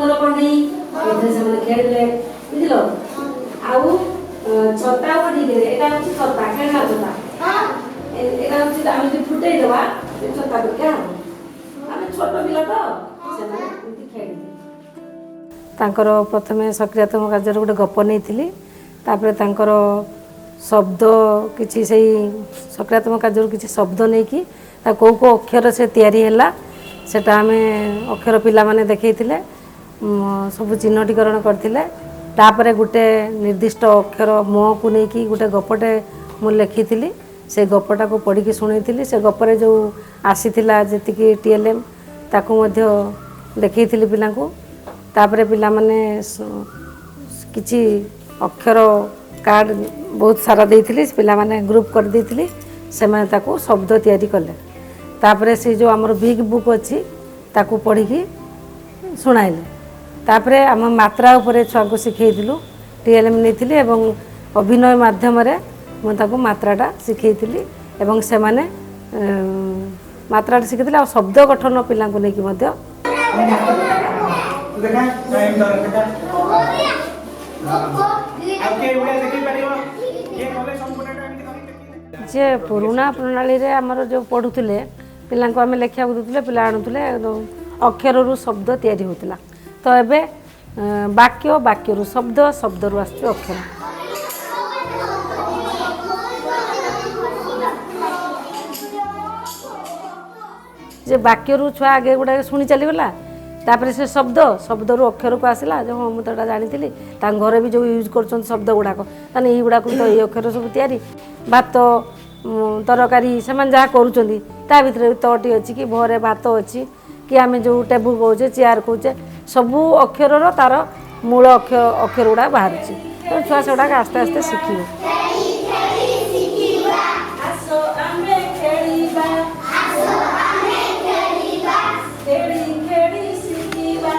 ରଙ୍ଗର କଣ୍ଢେଇ, ଏଥିରେ ସେମାନେ ଖେଳିଲେ, ବୁଝିଲ? ଆଉ ଛତା ପଡ଼ିକିରି, ଏଇଟା ହେଉଛି ଛତା, ଖେଳନା ଛତା। ଏଇଟା ହେଉଛି ଆମେ ଯଦି ଫୁଟେଇ ଦେବା, ସେ ଛତା ପରିକା ହବ। ଆମେ ଛୋଟ ପିଲା ତ, ସେମାନେ ଏମିତି ଖେଳିଲେ। ତାଙ୍କର ପ୍ରଥମେ ସକ୍ରିୟାତ୍ମକ କାର୍ଯ୍ୟରେ ଗୋଟେ ଗପ ନେଇଥିଲି। ତାପରେ ତାଙ୍କର ଶବ୍ଦ କିଛି, ସେଇ ସକ୍ରିୟାତ୍ମକ କାର୍ଯ୍ୟରୁ କିଛି ଶବ୍ଦ ନେଇକି ତା କେଉଁ କେଉଁ ଅକ୍ଷର ସେ ତିଆରି ହେଲା, ସେଟା ଆମେ ଅକ୍ଷର ପିଲାମାନେ ଦେଖେଇଥିଲେ, ସବୁ ଚିହ୍ନଟୀକରଣ କରିଥିଲେ। ତାପରେ ଗୋଟେ ନିର୍ଦ୍ଦିଷ୍ଟ ଅକ୍ଷର ମକୁ ନେଇକି ଗୋଟେ ଗପଟେ ମୁଁ ଲେଖିଥିଲି। ସେ ଗପଟାକୁ ପଢ଼ିକି ଶୁଣେଇଥିଲି। ସେ ଗପରେ ଯେଉଁ ଆସିଥିଲା ଯେତିକି TLM, ତାକୁ ମଧ୍ୟ ଦେଖେଇଥିଲି ପିଲାଙ୍କୁ। ତାପରେ ପିଲାମାନେ କିଛି ଅକ୍ଷର କାର୍ଡ଼ ବହୁତ ସାରା ଦେଇଥିଲି, ପିଲାମାନେ ଗ୍ରୁପ୍ କରିଦେଇଥିଲି, ସେମାନେ ତାକୁ ଶବ୍ଦ ତିଆରି କଲେ। ତାପରେ ସେ ଯେଉଁ ଆମର ବିଗ୍ ବୁକ୍ ଅଛି, ତାକୁ ପଢ଼ିକି ଶୁଣାଇଲେ। ତାପରେ ଆମ ମାତ୍ରା ଉପରେ ଛୁଆଙ୍କୁ ଶିଖେଇଥିଲୁ। TLM ନେଇଥିଲି ଏବଂ ଅଭିନୟ ମାଧ୍ୟମରେ ମୁଁ ତାକୁ ମାତ୍ରାଟା ଶିଖେଇଥିଲି ଏବଂ ସେମାନେ ମାତ୍ରାଟା ଶିଖେଇଥିଲେ। ଆଉ ଶବ୍ଦ ଗଠନ ପିଲାଙ୍କୁ ନେଇକି ମଧ୍ୟ। ଦେଖା, ଦେଖା। ଆଉ କିଏ ଏଇଭଳିଆ ଦେଖେଇ ପାରିବ? କିଏ କଲେ ସମ୍ପୂର୍ଣ୍ଣ ଏମିତି କରିକି ଦେଖେଇ? ଯେ ପୁରୁଣା ପ୍ରଣାଳୀରେ ଆମର ଯେଉଁ ପଢ଼ୁଥିଲେ, ପିଲାଙ୍କୁ ଆମେ ଲେଖିବାକୁ ଦେଉଥିଲେ, ପିଲା ଆଣୁଥିଲେ, ଅକ୍ଷରରୁ ଶବ୍ଦ ତିଆରି ହେଉଥିଲା। ତ ଏବେ ବାକ୍ୟ, ବାକ୍ୟରୁ ଶବ୍ଦ, ଶବ୍ଦରୁ ଆସୁଛି ଅକ୍ଷର। ଯେ ବାକ୍ୟରୁ ଛୁଆ ଆଗେ ଗୁଡ଼ାକ ଶୁଣି ଚାଲିଗଲା, ତାପରେ ସେ ଶବ୍ଦ, ଶବ୍ଦରୁ ଅକ୍ଷରକୁ ଆସିଲା ଯେ ହଁ, ମୁଁ ତ ଏଇଟା ଜାଣିଥିଲି। ତାଙ୍କ ଘରେ ବି ଯେଉଁ ୟୁଜ୍ କରୁଛନ୍ତି ଶବ୍ଦ ଗୁଡ଼ାକ, ତାହେଲେ ଏଇଗୁଡ଼ାକୁ ତ ଏଇ ଅକ୍ଷର ସବୁ ତିଆରି। ଭାତ, ତରକାରୀ, ସେମାନେ ଯାହା କରୁଛନ୍ତି ତା ଭିତରେ ତଟି ଅଛି କି ଭରେ ଭାତ ଅଛି କି ଆମେ ଯେଉଁ ଟେବୁଲ୍ କହୁଛେ, ଚେୟାର କହୁଛେ, ସବୁ ଅକ୍ଷରର ତାର ମୂଳ ଅକ୍ଷର ଗୁଡ଼ାକ ବାହାରୁଛି। ତେଣୁ ଛୁଆ ସେଗୁଡ଼ାକ ଆସ୍ତେ ଆସ୍ତେ ଶିଖିବ। ଆସ ଆମେ ଖେଳିବା, ଖେଳି ଖେଳି ଶିଖିବା,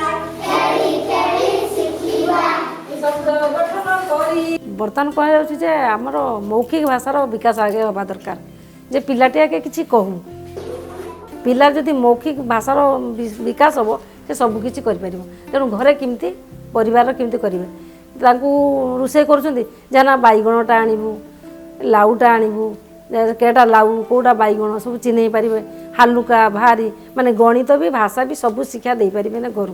ଶବ୍ଦ ଗଠନ କରି। ବର୍ତ୍ତମାନ କୁହାଯାଉଛି ଯେ ଆମର ମୌଖିକ ଭାଷାର ବିକାଶ ଆଗେ ହେବା ଦରକାର, ଯେ ପିଲାଟି ଆଗେ କିଛି କହୁ। ପିଲା ଯଦି ମୌଖିକ ଭାଷାର ବିକାଶ ହେବ, ସେ ସବୁ କିଛି କରିପାରିବ। ତେଣୁ ଘରେ କେମିତି, ପରିବାର କେମିତି କରିବେ, ତାଙ୍କୁ ରୋଷେଇ କରୁଛନ୍ତି ଯାହା ନା ବାଇଗଣଟା ଆଣିବୁ, ଲାଉଟା ଆଣିବୁ, କେଟା ଲାଉ, କେଉଁଟା ବାଇଗଣ, ସବୁ ଚିହ୍ନେଇ ପାରିବେ। ହାଲୁକା ଭାରି, ମାନେ ଗଣିତ ବି, ଭାଷା ବି, ସବୁ ଶିକ୍ଷା ଦେଇପାରିବେ ନା ଘରୁ।